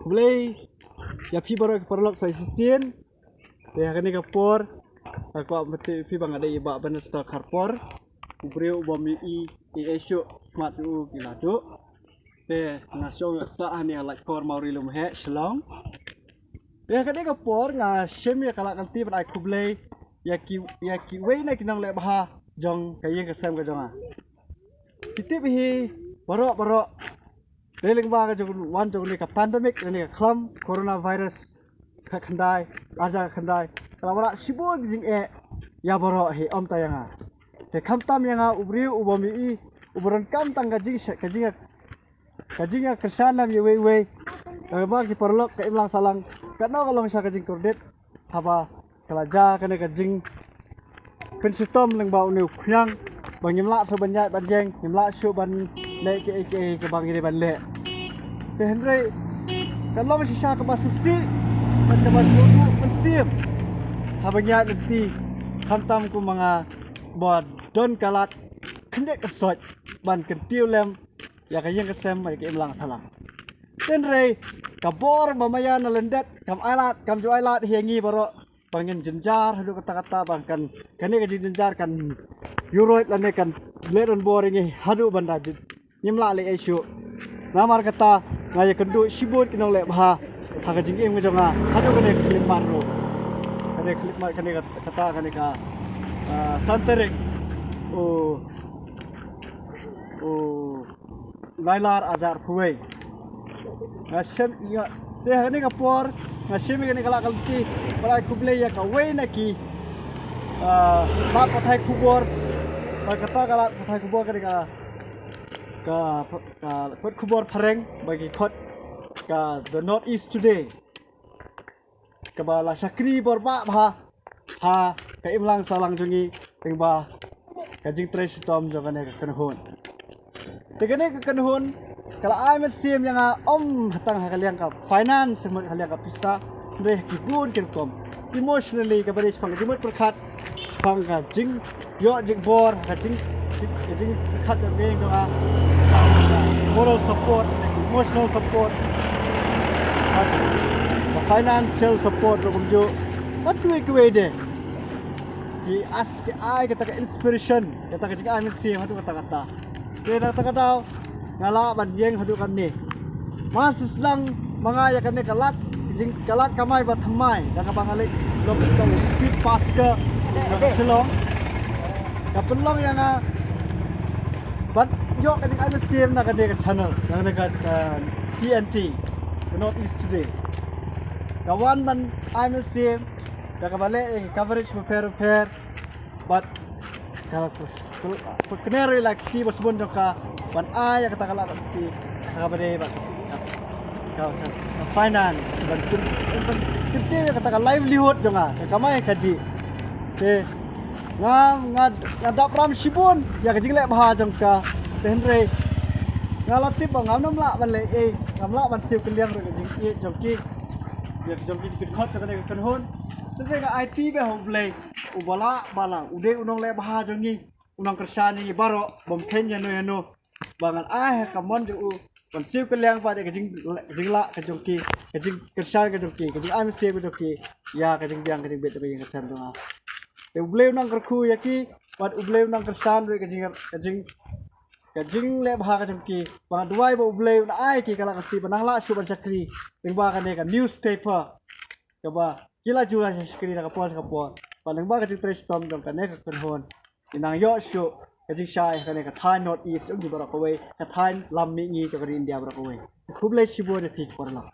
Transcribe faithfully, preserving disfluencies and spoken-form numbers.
Khublei ïa phi baroh ki paralok sa shisien. Te ha kane ka por nga kwah ban ïathuh ïa phi ba nga dei i Bah Bannister Kharpor, u briew u bym ïohi ei ei shuh, khmat u ki la duh. Te nga shong ïa sah hangne ha Laitkor Mawri Lumheh, Shillong. Te ha kane ka por nga shim ïa ka lad ka lynti ban ai khublei ïa ki, ïa kiwei na ki nongleh bha jong ka ïing ka sem ka jong nga. Ki tip hi baroh baroh, dei lyngba ka jong wan jong kane ka pandemic, kane ka khlam coronavirus khatkhyndai, arhajar khatkhyndai, ka la wanrah shibun ki jingeh ïa baroh hi, ym tang ïa nga. Te khamtam ïa nga, u briew u bym ïohi, u ba donkam tang ka jing, ka jing, ka jingïakyrshan lem ïa iwei iwei. Ka ba ki paralok, ka imlang sahlang, katno ka long sha ka jingkordit, haba ka la jia kane ka jingpynshitom lyngba une u khñiang, ba ngim lah shuh ban ïaid ban ïeng, ngim lah shuh ban leh kiei kiei kaba ngi dei ban leh. Te hynrei ka long shisha kaba sngewsih bad kaba sngewthuh mynsiem haba ngi ïaid lynti, khamtam kum ma nga ba don ka lad khyndiat kynsoit ban kyntiew lem ïa ka ïing ka sem bad ïa ka imlang sahlang. Hynrei ka bor ba ma ïa na lyndet kam ailad, kam ju ailad hi ïa ngi baroh ba ngin jynjar haduh katta katta, ba kan, kane ka jingjynjar kan ïuroit lane kan leh donbor ïa ngi haduh ban da jin, ngim lah leh ei shuh. Namar kata nga ïakynduh shibun ki nongleh bha ha ka jingim ka jong nga haduh kane ka khyllipmat ruh. Kane ka khyllipmat, kane ka, kata kane ka, ah, san tarik u, u Nailar arhajar arphew wei. Nga shim ïa, te ha kane ka por nga shim ïa kane ka lad ka lynti ban ai khublei ïa kawei na ki, ah, lad pathai khubor. Ba kata ka lad pathai khubor kane ka, ka, ka kot khubor phareng ba ki khot ka The North East Today, kaba la shakri bor bah bha ha ka imlang sahlang jong ngi lyngba ka jingtrei shitom jong kane ka kynhun. Te kane ka kynhun ka la ai mynsiem ïa nga, ym tang ha ka liang ka finance, ym ha ka liang ka pisa, hynrei ha ki bun ki rukom. Emotionally kaba dei shaphang ka jingmut pyrkhat, shaphang ka jing ïoh jingbor, ka jing, ka jingpyrkhat jong ngi jong nga, moral support, emotional support, ka financial support ruh kumjuh. Bad kiwei kiwei de ki as, ki ai kata ka inspiration, kata ka jingai mynsiem haduh katta katta. Te na kata ka daw nga lah ban ïeng haduh katne. Mar shu sdang ma nga ïa kane ka lad, jing, ka lad kamai ba thymmai da kaba nga leit long ka speed pass ka, na ka Shillong. Ka pynlong ïa nga ban ïoh ka jingai mynsiem na kane ka channel, na kane ka, ka T N T, ka North East Today. Ka wan ban ai mynsiem da kaba leh ïa ka coverage bapher bapher. Bad ka, ka, ka, ka kane ruh la kti ba sbun jong ka ban ai ïa kata ka lad ka lynti ha kaba dei bad ka, ka, ka, ka finance, ban kin, ban kyntiew ïa kata ka livelihood jong nga, ka kamai kajih. Te nga, nga, nga dap ram shibun ïa ka jingleh bha jong ka. Te hynrei nga la tip ba ngam lah ban leh ei, ngam lah ban siew kylliang ruh ka jingïeit jong ki, ïa jong ki, ki khot jong kane ka kynhun. Te hynrei nga aiti bha ha U Blei uba lah ba lah, u dei u nongleh bha jong ngi, u nongkyrshan ïa ngi baroh, bym kheiñ ïano ïano. Ba ngan ai ha ka mon jong u ban siew kylliang bad ïa ka jing, jinglah ka jong ki, ka jingkyrshan ka jong ki, ka jingai mynsiem ka jong ki ïa ka jingbiang ka jingbit jong ka ïing ka sem jong nga. Te U Blei un nang kyrkhu ïa ki, bad U Blei un nang kyrshan ruh ïa ka jing, ka jing, ka jingleh bha ka jong ki. Ba nga duwai ba U Blei un ai ki ka lad ka lynti ba nang lah shuh ban shakri lyngba kane ka newspaper kaba ki la ju la shakri na ka por sha ka por. Bad lyngba ka jingtrei shitom jong kane ka kynhun, ki nang ïoh shuh ka jingshai ha kane ka thaiñ North East jong ngi baroh kawei, ka thaiñ lam mihngi jong ka ri India baroh kawei. Khublei shibun ïa phi ki paralok.